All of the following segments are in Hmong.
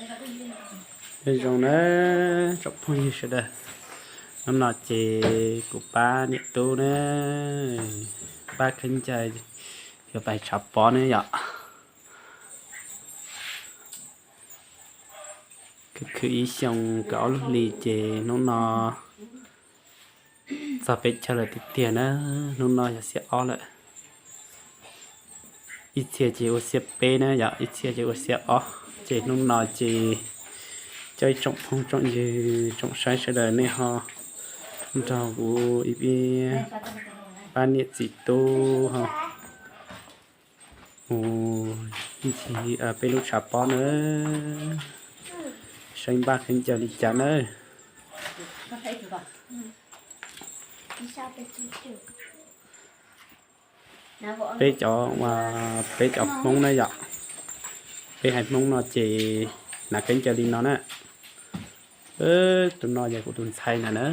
Nyob zoo na tsoom phooj ywg sawv daws, hnub no ces kuv pab niam tub na, pab khaub ncaws yuav pais tshav pob ne yom. Khwv khwv ib xyoos kaum ob lub hlis ces hnub no txog peb caug lawm tiag tiag na, hnub no yog xiab ob lawm. Ib txhia ces ua xiab peb na yom, ib txhia ces ua xiab ob, ces hnub no ces coj ib tsoom phooj tsoom ywg tsoom saib sawv daws nej ho nrog kuv ib pab niam txiv tub ho mus ncig peb lub tshav pob na, saib npaj khaub ncaws li cas na. Peb cov, peb cov Hmoob na yom, peb haiv Hmoob no ces hnav khaub ncaws li no na. Tus no yog kuv tus ntxhais na na.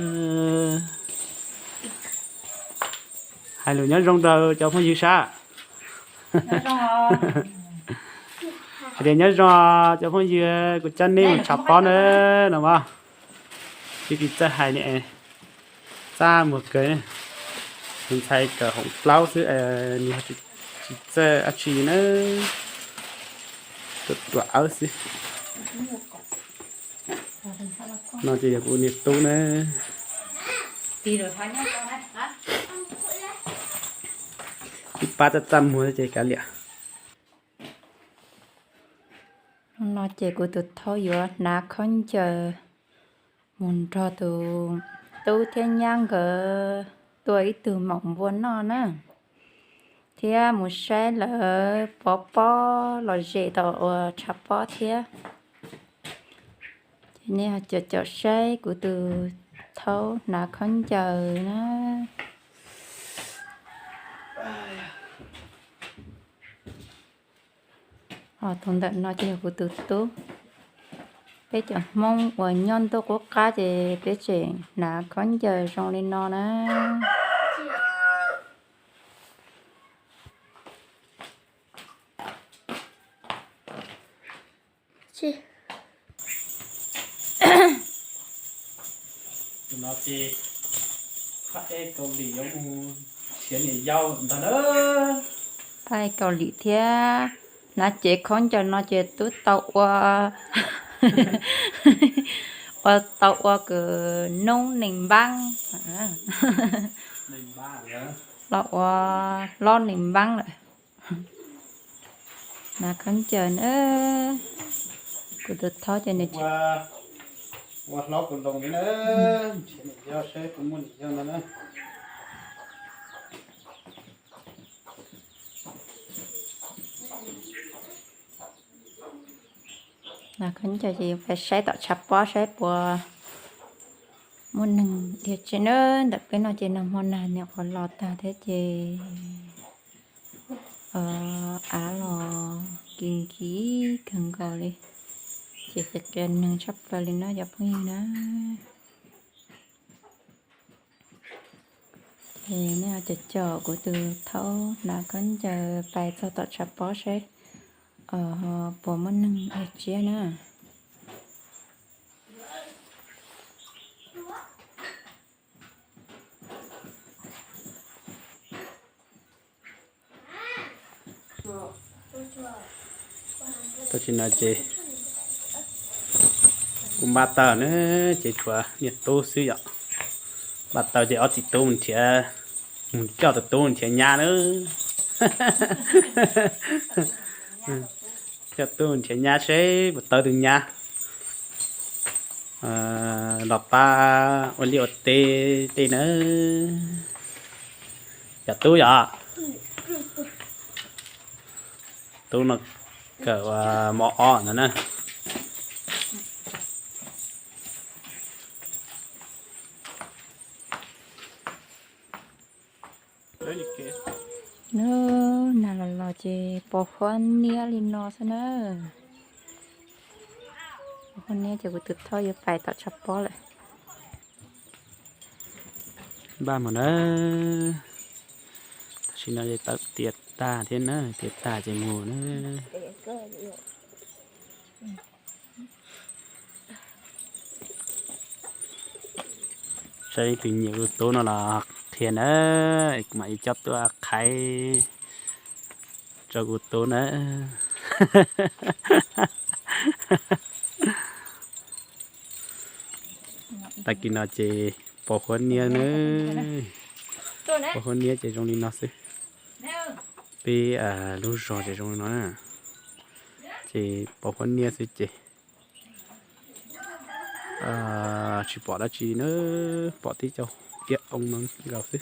Hais lus nyob zoo rau cov phooj ywg sab. Hais tias nyob zoo cov phooj ywg, kuv coj nej mus tshav pob na no mas. Tsis kis txawj hais ne, txaj muag kawg. Tus ntxhais kawm hoom plaub xwb, nws tsis txawj dab tsi na, ruam ruam awb xwb. No ces yog kuv niam tub na. Ib pab txaj txaj muag ces kav liam. Hnub no ces kuv tus thaub yuav hnav khaub ncaws mus nrog tus tub thiab nyab nkawd tua ib tug maum npua noj na, thiab mus saib lawv pov pob los zem tom uas tshav pob thiab. Ces nej caum caum saib kuv tus thaub hnav khaub ncaws na. Ho tus ntawm no ces yog kuv tus tub. Peb cov Hmoob uas nyob ntuj qub qab ces peb tseem hnav khaub ncaws zoo li no na. Tus no ces pab ej Kaus Lim yuav mus nrhiav niam yau ntag na. Pab ej Kaus Lim thiab, hnav cev khaub ncaws no ces twb tau ua, ua tau ua kws noob nees npaab, los ua hlob nees npaab lawm. Hnav khaub ncaws na, kuv tus thaub ces nws ua hlob kuv loo li na, nrhiav niam yau saib puas muaj niam yau no na. Hnav khaub ncaws ces yuav pais saib tom tshav pob saib puas muaj neeg dhia tsi na. Ntawm peb no ces nag hmo nag nyuam qhuav los tag thiab ces av los kis nkis kawg nkaus li, ces qias qias neeg tshaj plaws li no cov phooj ywg na. Ces nej caum caum kuv tus thaub hnav khaub ncaws pais txog tom tshav pob saib puas muaj neeg dhia tsiab na. Tam sim no ces kuv npaj taws na, ces tshuav niam tub xwb yom. Npaj taws ces ob txiv tub mus nrhiav, mus coj tus tub nrhiav nyab na. Coj tub nrhiav nyab seb puas tau tus nyab los pab ua liaj ua teb tej na. Yog tub yom? Tub no kawm mos ob ntawd na. Nub nag los los ces pos huab niab li no xwb na. Pos huab niab ces kuv tus thaub yuav pais tom tshav pob lawm. Npaj mus na. Tam sim no ces tawm tiav tag thiab na, tiav tag ces mus na. Rau ib tug nyiam kuv tub no los qhia na, kuv mam li coj tuaj qhaib rau kuv tub na. Tag kis no ces pos huab niab na, pos huab niab ces zoo li no xwb. Peb lub zos ces zoo li no na, ces pos huab niab xwb ces tsis pom dab tsi na, pom tib co tiab oo no nkaus xwb.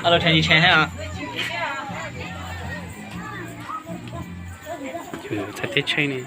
Alo, tshee tshee thiab os. Txhais teb tshee ne.